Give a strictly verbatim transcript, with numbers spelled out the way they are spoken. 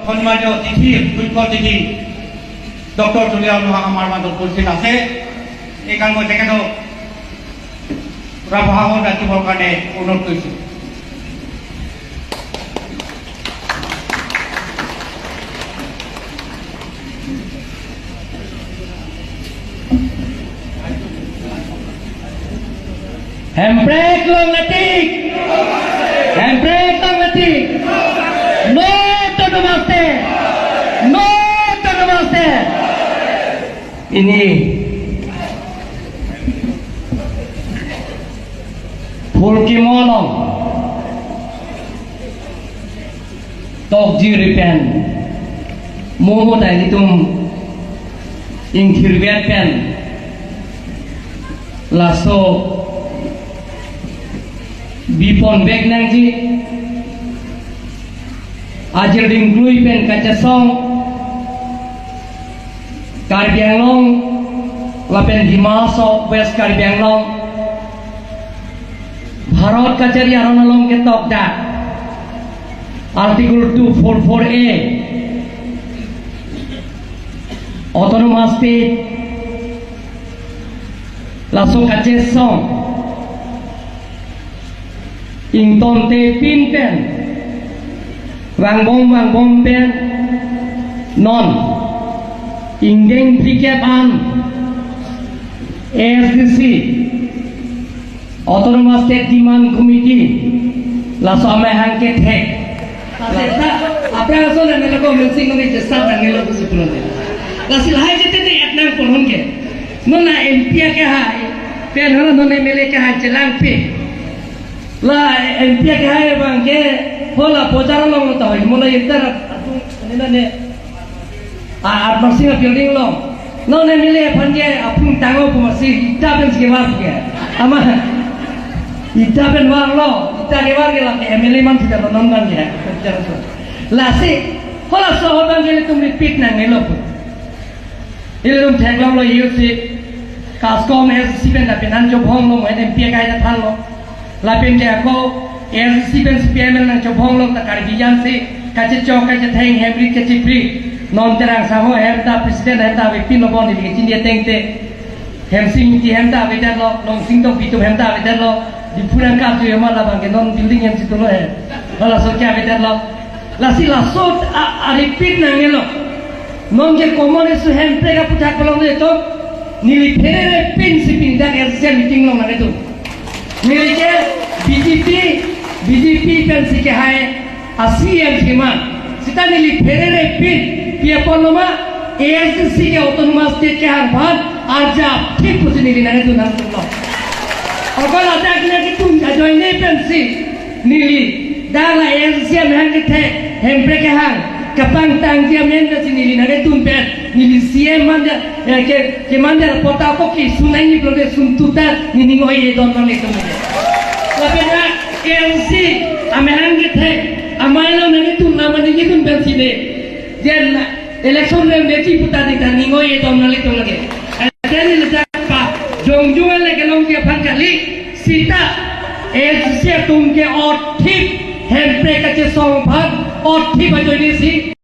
সন্মানীয় অতিথি, মুখ্য অতিথি ডক্টৰ তুলিৰাম ৰোহাং আমাৰ মাজত উপস্থিত আছে। এইকাৰণে মই তেখেতক ৰাভা সংঘৰ দায়িত্ব কাৰণে অনুৰোধ কৰিছো। Hemprek long atik. Hemprek long atik. No autonomous state. No autonomous state. Pini Phulkimo along tokjir pen mo mo ta ilitum ingthir vet pen laso bipon vek nangji. Ajir dingklui pen kachesong Karbi Anglong lapen Dima Hasao, West Karbi Anglong, Bharat kachari aron along ketok dak Article two four four A, Autonomous State, laso kachesong ingtonte pin pen vangbom vangbom pen non ingdeng phlikep an A S D C, Autonomous State Demand Committee, laso amahang kethek. Lasi ta, aphrang ason M L A ko Mensing nonke jesa tangelo pusi pulote. Lasi lahai jete te etnang porhon ke. Non la M P akehai, pen hana non M L A akehai chelangpi. La M P akehai abang ke, hola bojar along lo ta hoi, mo la intar atung, nina ne. A, Armarsing a building along. Non M L A aphan ke aphung tanglo pu masi ita pen si kevar ke. Amat ita pen varlo, ita kevar ke la M L A man sita non man ke. Lasi, hola soho abang ke ilitum repeat nangnelo pu. Ilitum theklonglo isi, KASCOM S D C pen ta penan chobhonglo, mo M P akehai ta thanlo. Lapen ke ako A S D C pen C P I M nangchobhonglo ta Karbi Anglong si kachechok kachetheng hem rit kachepri. Non Terang Sangho hem ta president hem ta avepinlo bon ili kachini ateng te. Hemsing Ingti hem ta avedetlo, Longsing Tokbi atum hem ta avedetlo. Diphu nangkap tu hem labang ke non building hem si tulo he. Halaso ke avedetlo. Lasi laso a, a repeat nangnelo. Nonke common issue Hemprek aphuthak palong le to. Neli pherere pinsi pindang S C meeting along nangketu. Neli ke B J P, B J P pensi kehai a C M si man. Sita neli pherere pin, pi apotlo ma, A S D C ke autonomous state kehang aphan arjap thip pusi neli nangketu nangtulo. Okol adak nangketu ajoine pensi neli dak la A S D C amahang kethek, Hemprek kehang, kapangtangji amen pensi neli nangketu pen, neli C M manja, eh, ke, kemanja pota ko ki sunai ni pulote suntu ta, neli ning oi-e don nanglitum. Lapen A S D C amahang kethek, amei along nangketu, nama nangketu pensi ne. Jen election rem besi puta ding ta ning oi-e don nanglitum lake.